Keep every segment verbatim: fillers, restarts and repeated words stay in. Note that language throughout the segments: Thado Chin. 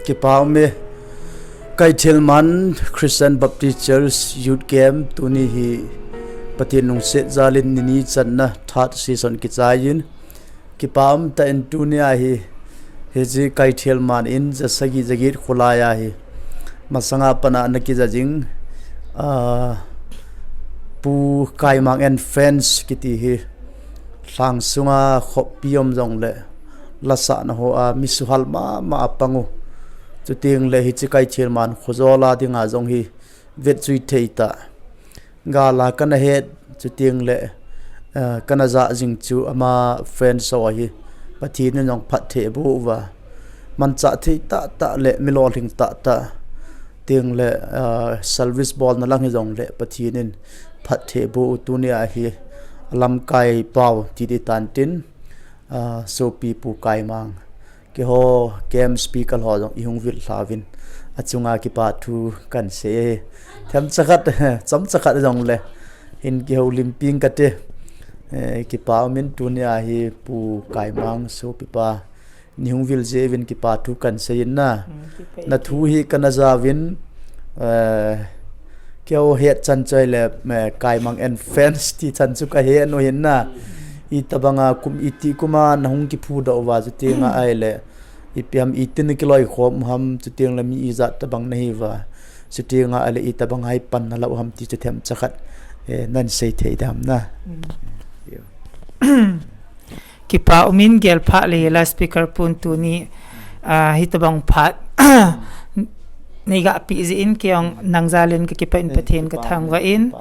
Kipa ume. Kaithelman Christian Baptist Church Youth Camp tuni hi Pathen lungset jalin nini channa third session kichaiyin, kipa um tah in tunia hi, hiche Kaithelman in ja sagi ja get kholai a hi masanga pana ana kija jing, ah, Pu Kaimang and Friends kiti hi lhang sunga khopi um jongle lasahna hoa mi suhal mama a pang u. Chuteng le hiche Kaithelman khojola dinga jong hi vetjui thei tah. Gala kana het, chuteng le, ah, kana ja jing chu ama friends ho hi Pathen in jong phatthei aboh uva, manchah thei tahtah le mi lolhing tahtah, teng le, ah, service bolna lang hijongle Pathen in phatthei aboh u. Tunia hi alamkai pau titi tan tin, ah, sopi Pu Kaimang, keiho camp speaker ho jong ihung vil lhauvin, achunga kipa thu kahin sei e. Themcha khat, chomcha khat jongle hin kihoulimping kate. Eh, kipa umin tunia hi Pu Kaimang sopipa, neihung vil jeh uvin kipa thu kahin seiyin na. Nathu hi kana jauvin, eh, keiho het chan chu ahile, eh, Kaimang and Friends ti chan chu kahe nu hin na. Itobanga kum, iti kuma nahung kiphudoh uva, chutenga ahile ipi ham, itin nakiloikhom u ham, chuteng le mi ijat tobang nahiuva, chutenga ahile itobang a hi pan nala u ham ti chu themcha khat, eh, nahin sei thei dem na. Kipa umin, gelphah le hi la speaker pun tuni, ah, hitobang phat neiga peh jeh in keiho nang jalin kakipah in Pathen kathangvah in.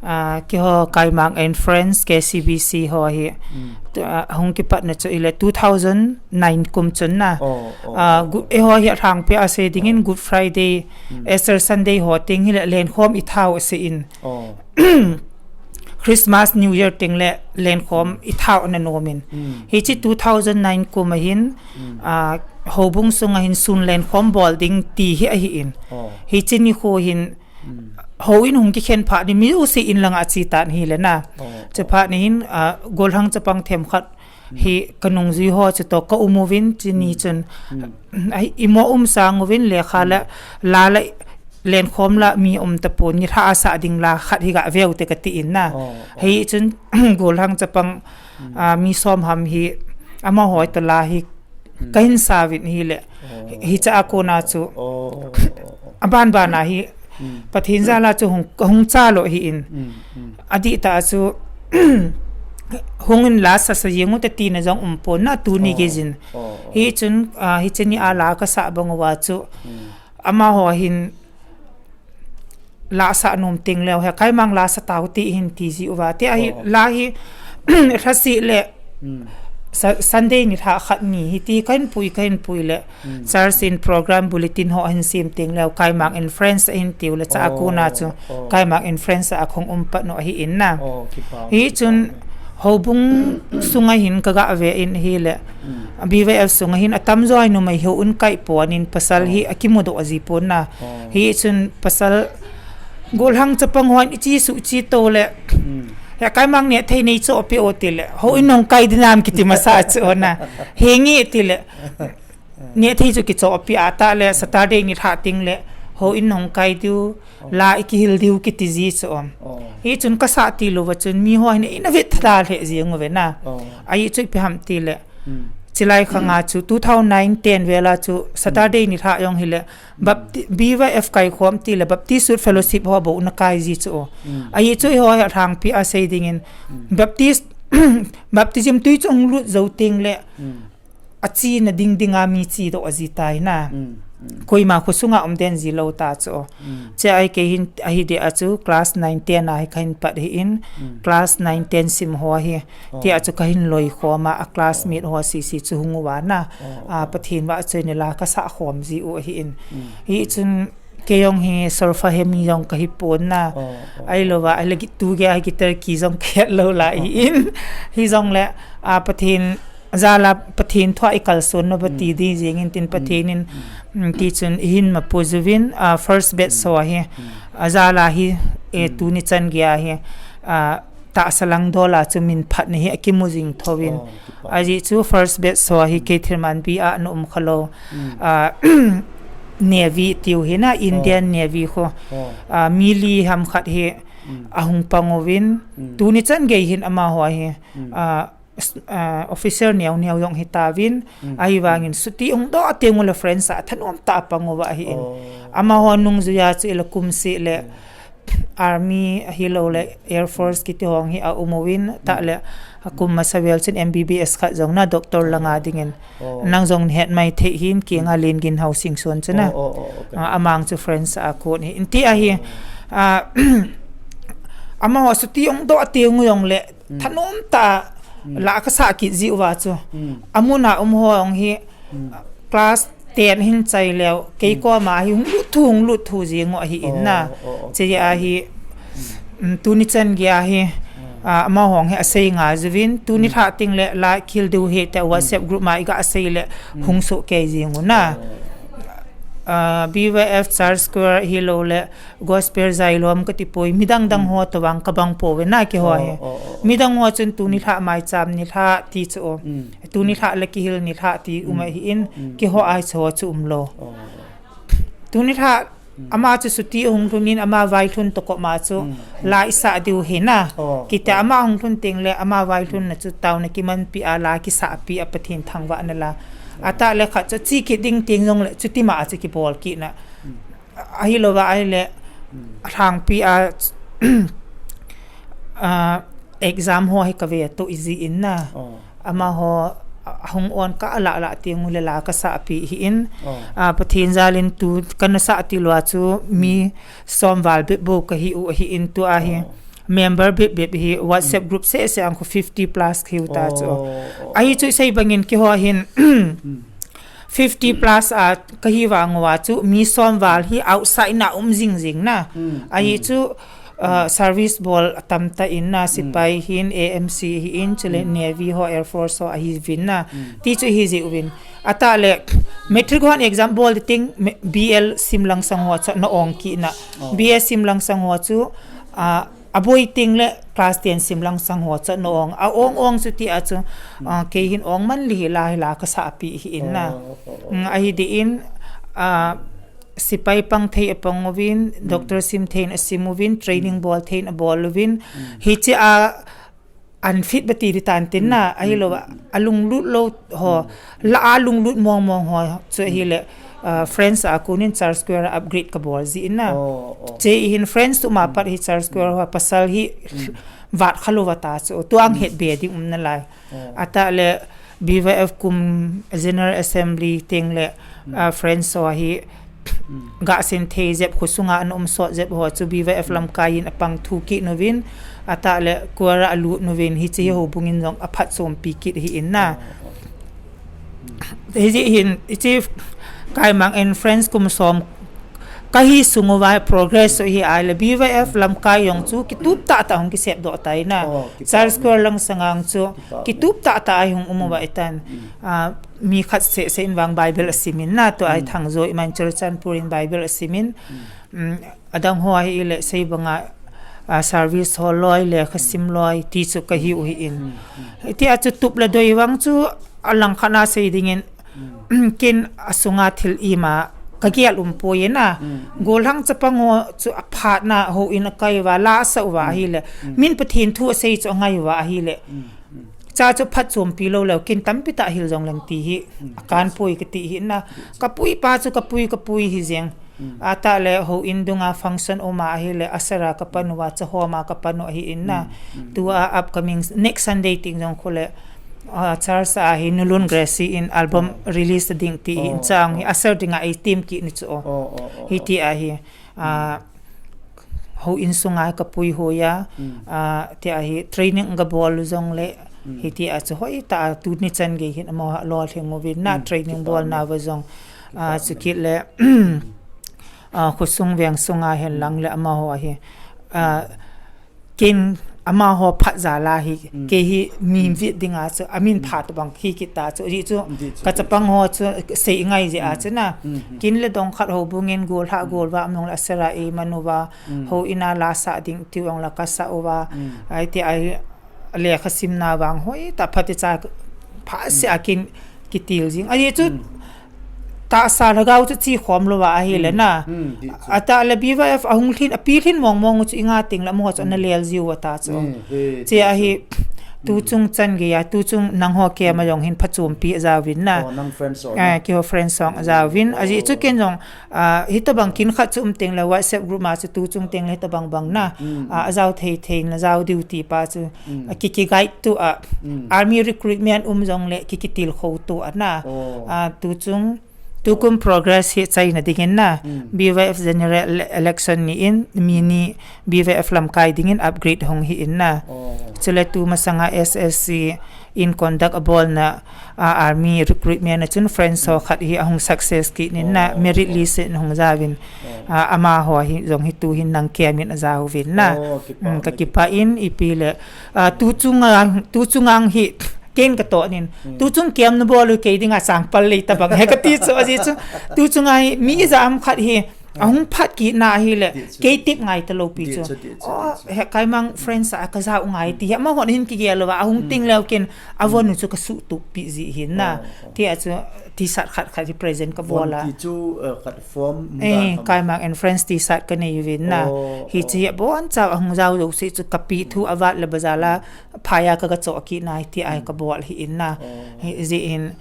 Ah, keiho Kaimang and Friends, K C B C ho hi, tu, ah, hung kipatna chu ahile two thousand nine kum chun na. Ah, eiho hi alhangpi a sei dingin Good Friday, Easter Sunday ho teng hile lenkhom itha u asein. Christmas, New Year teng le lenkhom itha u ana nomin. Hiche two thousand nine kum a hin, ah, houbung sunga hin sun lenkhom bol ding ti hi ahin. Hiche nikho hin houin hung kikhen phat ni, mi jouse in langa ache tan ahile na. Chuphat ni hin, ah, gollhang chapang themkhat hi kanungjui ho chutoh kaum uvin, chuni chun, ah, imo um sang uvin, lekha la, la la lenkhom la mi um tapon, nilhah a sah ding la khat hi gaveu te katin na. Hichun gollhang chapang, ah, mi som ham hi amaho toh la hi kahin sauvin ahile, hiche a kona chu, aban bana hi Pathen jala chu hung, hung chalou ahin. Adihtah a chu hungin la sasa jeng u te tina jong umpon na tuni geijin. Hichun, ah, hiche ni a la kasah bang uva chu, amaho hin la sah nom teng leu hi, Kaimang la sa tau te hin tiji uva. Tia hi la hi lhasih le Sa-, Sunday nilhah khat ni hiti kahin pui, kahin pui le church in program bulletin ho ahin sem teng leu Kaimang and Friends ahin tiu le, chua kona chu Kaimang and Friends a kahung um pat u ahin na. Hichun houbung sunga hin kagave in ahile, B Y F sunga hin atamjo hi numei houin kai pon in, pasal hi akimudoh ji pon na. Hichun pasal gollhang chapang hon iche suh che to le, he Kaimang nehthei neichohpeh o tile, houin nahung kai dinam kiti masa chu na. Henge tile, nehthei chu kichohpeh a tah le Saturday nilhah teng le houin nahung kai diu, la ikihil diu kiti ji chu. Hichun kasah tilouva chun miho hin eina vet tha lheh jeng uve na. Ahi chu ipi ham tile, chulai khanga chu two thousand nine ten vela chu Saturday nilhah jong hile, Bapti-, B Y F kaikhom tile Baptist Youth Fellowship ho bou ana kai ji chu. Ahi chu eiho hi alhangpi a sei dingin, Baptist, baptism tui chu ahung lut jou teng le achena ding dinga mi chedoh aji tai na. Koima khosunga um den ji lou ta chu. Chea hi kei hin ahi deh a chu class nine ten a hi kahin pat ahin, class nine ten sim ho hi, tia chu kahin loikhom a, a classmate ho sese chu hung uva na. A, Pathen vahchoina la kasah khom ji u ahin. Hichun kei jong hi solfa hemi jong kahi pon na. Ahilouva, ahile tu gei a hi guitar key jong kahet lou lai ahin. Hijongle, a, Pathen jala Pathen thua ikalson nauva ti ding jengin tin Pathen in, tichun ihin mapu jouvin, a, first batch ho hi, a, jala hi, e, tuni chan gei a hi, a, tahsa lang dol a chu min phatna hi akimu jing thouvin. Oh, kipa. Ajeh chu first batch ho hi kei thirmanpi a na um khalou. Mm. Ah, Navy tiu hi na, Indian Navy ho. Oh. Ah, mi li ham khat hi, mm, ahung pang uvin. Mm. Tuni chan gei hin amaho hi, mm, ah, s-, ah, officer neo neo jong hitauvin. Mm. Ahivangin chuti hung doh teng ule France a thanom tah a pang uva ahin. Oh. Amaho nungjui a chu ila kum seh le, mm, Army ahilou le Air Force kiti ho hi aum uvin, tah le, mm, akum masa vel chun M B B S khat jong na doctor langa dingin. Oh. Nang jong het mai thei hin, kinga Len Ginhao Singson chu na. Oh, oh, oh, okay. Ah, amang chu France a kon hi. Inti ahi, ah, amaho chuti hung doh teng u jong le, mm, thanom tah a, mm, la kasah kit jiu va chu. Mm. Amun a um ho jong hi, mm, class ten hin chai leu, kei, mm, koma hi hung lut thu, hung lut thu jing u ahin na. Oh, oh, oh. Che ahi, mm, tuni chan gei ahi, mm, ah, amaho hi asei ngai jiuvin, tuni, mm, lha teng le la kihil diu ahi tia WhatsApp, mm, group ma iga sei le, mm, hung soh kei jing u na. Oh. Ah, B Y F Charles Square hilou le, Gospel Jailom kati poi, midang dang, mm, ho tobang kabang pouve na keiho hi. Oh, oh, oh, oh. Midang ho chun tuni, mm, lha maicham ni lha ti chu. Mm. Tuni, mm, lha le kihil ni lha ti um, mm, ahin, mm, keiho a chu, chu umlou. Oh. Tuni lha, mm, ama chu chuti hung lhun in ama vailhun toh koma chu, mm, mm, la isah diu ahi na. Oh, kiti, oh, ama hung lhun teng le ama vailhun na chu taona kimanpi a la kisahpi a Pathen thangvahna la. Oh. Atah le khat chu che kit ding teng jong le chuti ma a chu kibol kit na. Mm. Ahilou va ahile, mm, alhangpi a, ah, exam ho hi kave toh iji in na. Oh. Amaho, ah, hung on ka la la teng ule la kasahpi ahin. Oh. Ah, Pathen jal in tu kana sah tilou a chu mi, mm, som val bep bou kahi u ahin tua hi. Oh. Member bep bep hi WhatsApp, mm, group seh seh ang khu fifty plus kahiu ta chu. Oh, oh, ahi chu, oh, sei bangin keiho hin, mm, fifty plus a kahi vang uva chu, mi som val hi outside na um jing jing na. Mm, ahi, mm, chu, uh, mm, service bol atam tah in na, mm, sepai hin, A M C hin, chule, mm, Navy ho, Air Force ho ahi vin na. Mm. Ti chu hi ji uvin. Atah le, matric hon exam bol ding teng, me-, B L sim lang sang ho chu na ong kit na. Oh. B L sim lang sang ho chu, uh, aboi teng le class ten sim lang sang ho chu na ong. A ong ong chu ti a chu, mm, ah, kei hin ong man li hi la hi la kasahpi ahin na. Oh, oh, oh. Mm, ahi din, ah, sepai pang thei apang uvin, mm, doctor sim thei in asim uvin, training, mm, bol thei in abol uvin. Mm. Hiche a unfit bati di tan tin na, mm, ahilou va, mm, mm, alunglut lou ho, mm, la alunglut mong mong ho, chu, mm, ahile, uh, France a kon in Charles Square a upgrade kabol ji in na. Oh, oh. Che hin France tu ma, mm, pat hi Charles Square, mm, ho pasal hi, mm, vat khalou va ta chu, tu ang, mm, het be ding um nalai. Oh. Atah le B Y F kum General Assembly teng le, mm, uh, France ho hi, mm, gahsen thei jep, khosunga ana um sot jep ho chu B Y F, mm, lamkai in apang thu kit uvin, atah le kuara alut uvin, hiche hi, mm, houbung in jong aphatchompi kit ahin na. Oh, oh, oh. Hijeh hin, hiche kaimang in France kum som kahi sung uva progress chu hi ahile B Y F lamkai jong chu kitup tah tah hung kisep doh tai na. Oh, kipa. Charles Square lang sang ang chu, kipa, kitup tah tah a hung um uva, mm, ahitan. Mm. Ah, mi khat seh seh in vang Bible asim in na, tua hi, mm, Thangjoy man Churachandpur in Bible asim in. Mm. Mm, adang ho ahile sei banga, ah, service ho loi le khasim loi ti chu kahiu ahin. Mm, mm. Hitia chu tup le doi vang chu alang khat na sei dingin, mm, ken asunga thil ima kagel um poi na. Mm. Gollhang chapang ho chu aphat na houin akai uva, la asah uva, mm, ahile. Mm. Min Pathen thu asei chu angai uva ahile. Mm. Mm. Cha chu phatchompi lou leu, ken tampi tah hil jong leng ti hi, mm, akan poi kati ahin na. Yes. Kapui pa chu kapui, kapui hi jeng. Mm. Atah le houin dunga function um a ahile, usher a kapan uva, chahom a kapan u ahin na. Mm, mm. Tua upcoming next Sunday teng jong khu le, ah, church a hi Nulun Gracie in album, oh, release ding ti ahin, oh, chang hi, oh, usher dinga ei team kit ni chu. Oh, oh, oh, oh. Hiti ahi. Ah, mm, houin sunga kapui hoi a, mm, ah, tia hi training kabol u jong le, mm, hitia chu hoitah a tuni chan gei hin amaho lolhing uvin na, mm, training, kipa, bolna uva jong, ah, kipa, chukit le, ah, khosung veng sunga hen lang le amaho hi, ah, mm, ken amaho phat jal a hi, kei hi mi vet ding a chu, amin phat bang hi kit ta chu, ajeh chu, ka chapang ho chu, sei ngai jeh a chu na, kin le dong khat houbung in gol ha gol va, among le asera ei man uva, houin a la sah ding tiu ong la ka sah uva, ai ti ai, lekha simna vang hoi ta phat cha, phat se a kin kitil jing. Ajeh chu, tahsa lhagao chu chi khom lou va ahi le na. Atah le B Y F ahung lhin, api lhin mong mong chu inga ting le mo chu ana lel jiu va ta chu. Che ahi, tu chung chan gei a, tu chung nangho camp a jong hin phachompi ajauvin na. Keiho friend song ajauvin. Ajeh chu ken jong, hitobang kin khat chu um teng le WhatsApp group ma chu tu chung teng le hitobang bang na. Ajao thei thei na jao diu ti pa chu. Ki, ki guide tu a. Army recruitment um jong le ki, kitilkhou tu a na. Tu chung, tukum progress hi achaina dingin na. B Y F general ele-, election ni in, mi ni B Y F lamkai dingin upgrade hung hi in na. Chule tu masanga S S C in conduct abolna, army recruitment a chun friends ho khat hi ahung success kit in na, merit list in hung jauvin. Amaho hi jong hi tu hin nang camp in ajauvin na. Ka kipah in ipi le, tu chunga, tu chunga hi ken ka toh nin. Tu chung camp na bol u kei dinga changpal lei tabang he kati chu ajeh chu. Tu chunga hi mi ijat ham khat hi ahung phat kit na hi le, kei tip ngai talou pi chu. He kaimang friends a ka jao ngai ti hi amahon hin kigel lou va, ahung ting leu ken avon u chu ka suhtup pi ji hin na. Ti a chu T-shirt khat khat hi present ka bol a. Kaimang and friends T-shirt ka nei uvin na. Hiche hi abon chau ahung jao jouse chu ka pi thu avat le bazar a phai a ka, ka choh kit nai ti a ka bol hi in na. Hijeh in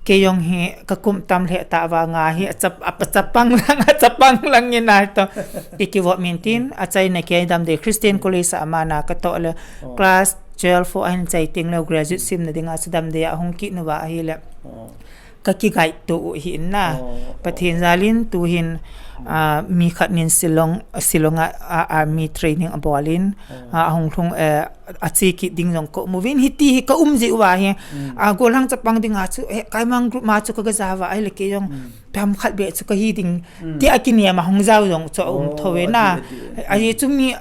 kei jong hi ka kum tam lheh tah vang a hi achap, achapang lang, achapang lang in na to. Ki, kivop min tin, achaina kei Damdei Christian College a mana ka toh le class twelve ho ahin chai teng le graduate simna dinga chu Damdei a hung kit uva ahile. Ka ki guide tu u hi in na. Pathen jal in tu hin, mi khat nin Shillong, Shillong a, army training abol in, ahung lhung, ache kit ding jong ka um uvin, hiti hi ka um jeh uva hi. Gollhang chapang dinga chu, kaimang group ma chu ka ga jao va ahile kei jong pam khat beh chu ka hi ding. Ti a kinem a hung jao jong chu aum thou ve na. Ajeh chu mi,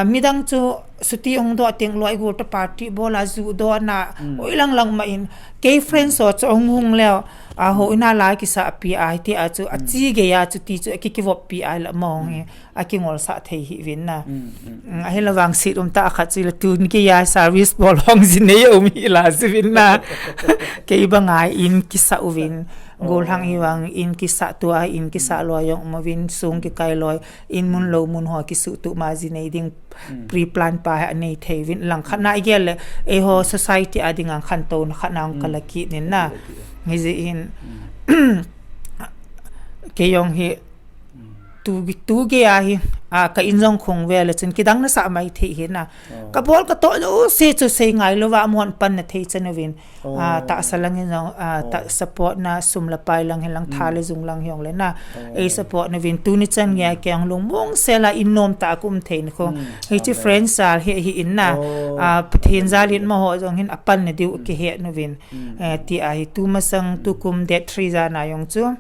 midang chu chuti hung doh teng loi gol toh party bol a ju doh na. Oi lang lang ma in kei friends ho chu hung hung leu. Houin a la kisah pi a hiti a chu ache gei a chuti chu aki, kivop pi a la mong hi. Akingolsah thei hi uvin na. Ahile vangset um tah khat chu le tun kei a service bol hong ji nei um hi la ji uvin na. Kei banga in kisah uvin. Gollhang hi vang in kisah tua, in kisah loi jong um uvin, song kikai loi, in mun lou mun ho kisuhtup ma ji nei ding pre-plan pa hi anei thei uvin. Langkhat na igel le, eiho society a dinga khantouna khat na hung kala kit nin na. Hijeh in, kei jong hi, tu, tu gei a hi, ka in jong khong vel a chun kidang nasah mai thei hi na. Ka bol ka toh jouse chu sei ngai lou va, amahon pan na thei chan uvin. Tahsa lang in jong, support na, sum le pai lang hi lang, tha le jung lang hi jong le na. Ei support na uvin, tuni chan gei a kei jong lungmong sel a in nom tah a ka um thei na kho. Hiche friends jal hi, hi in na. Pathen jal in amaho jong hin apan na diu kihet na uvin. Ti a hi tu masang tukum date three jan a jong chu.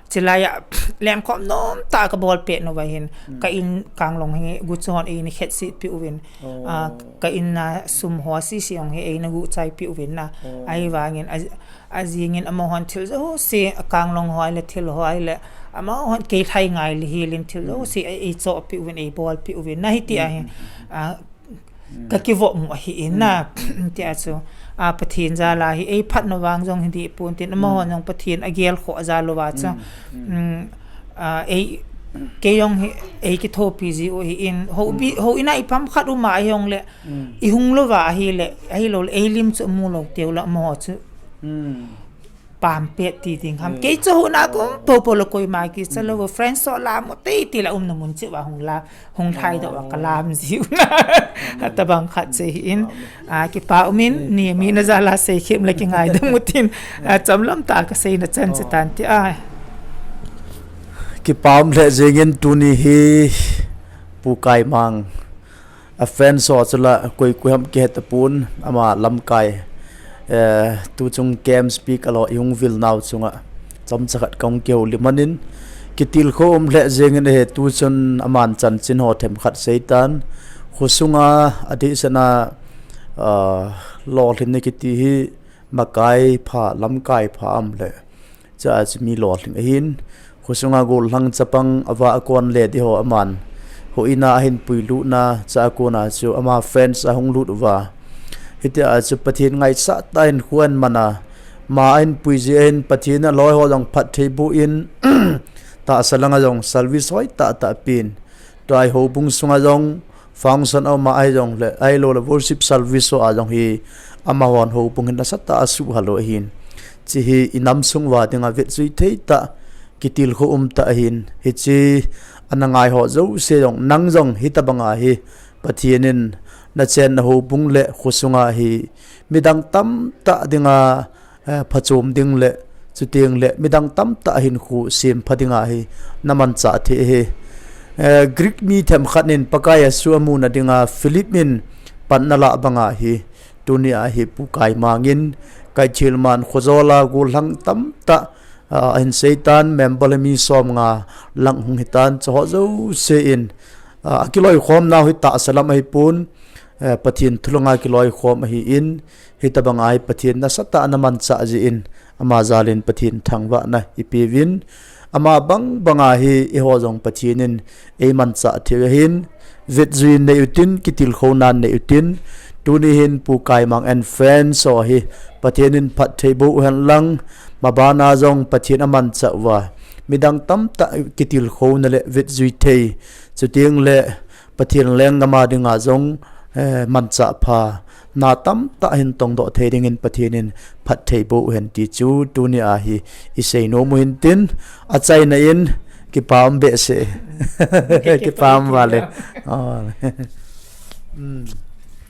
Chulai a, lengkhom nom tah a ka bol pet nauva hin, ka in kanglong hi guchu hon eina khetset peh uvin. Ka in a sum ho sese jong hi eina guhchai peh uvin na. Ahivangin, ajingin amahon thil jouse, akanglong ho le thil ho le, amahon kei lhai ngai le hilin thil jouse, eichoh peh uvin, eibol peh uvin na hiti ahi. Ka kivop mu ahi in na, tia chu, Pathen jal a hi, ei phatna vang jong hi dih pon tin, amahon jong Pathen agel khoh jal uva chu, ei, kei jong hi, ei kithopi ji u ahi in, houin a ipam khat um a ahi jong le, ihung louva ahile, ahilou le, ei lim chu amu lou teu le, amaho chu. Pam pet ti ding ham. Kei chu huna kum popo le koima kicha lou, friends ho lam u tei ti la umna mun cheh uva hung la, hung lhai doh uva ka lam jiu na. Atabang khat chu hi in, kipa um in, ni mi na jal a sei khem le kingaidam u tin, chamlam tah a ka seina chan chu tan ti a. Kipa um lheh jengin tuni hi Pu Kaimang. A friends ho chu la koi koi ham kihe tapon, ama lamkai, tuchung camp speaker ho ihung vil nau chunga chomcha khat kahung kihoulim ahin, kitilkhou um lheh jengin ahi, tuchun aman chanchin ho themkhat seitan, Khosunga adeh sena, ah, lolhinna kiti hi makai pha, lamkai pha aum le. Chua chu mi lolhing ahin. Khosunga gollhang chapang ava akon le di ho aman. Ho ina ahin puilut na, chua kona chu ama fans ahung lut uva. Hitia chu Pathen ngaisah tah in khuan mana. Ma ahin pui jeh in Pathen aloi ho jong phatthei boh in. Tahsa langa jong service hoi tah tah pen. Tua hi houbung sunga jong function aum a ahi jongle, ahilou le worship service ho a jong hi amahon houbung hin nasatah a asuh hal u ahin. Hiche hi inam sung uva dinga vetjui thei tah, kitilkhou um tah ahin. Hiche ana ngai ho jouse jong, nang jong hitabanga hi Pathen in nachenna houbung le khosunga hi midang tamtah dinga eh, phachom ding le, chuteng le midang tamtah hinkho sempha dinga hi namanchah thei ahi. Eh, Greek mi themkhat in Pakai Jesu amuna dinga Philip in pan ana lah banga hi, tunia hi Pu Kaimang in Kaithilman khojola gollhang tamtah, ah, ahin seitan, member le mi somnga lang hung hitan, chuho jouse in, ah, akiloikhomnau hi tahsa lam ahipon, eh, Pathen thu langa kiloikhom ahin, hitabanga hi Pathen nasatah a namanchah jeh in, ama jal in Pathen thangvahna ipeuvin, ama bangbanga hi eiho jong Pathen in eimanchah thei u ahin, vetjui nei utin, kitilkhouna nei utin, tuni hin Pu Kaimang and friends ho hi Pathen in phatthei boh uhen lang, mabana jong Pathen amanchah uva, midang tamtah kitilkhouna le vetjui thei, chuteng le Pathen lenggam a dinga jong, eh, manchah pha, na tamtah hin tongdoh thei dingin Pathen in phatthei boh uhen ti chu tunia hi isei nom u hintin, achaina in kipa um behseh. Kipa um vale. Hmm.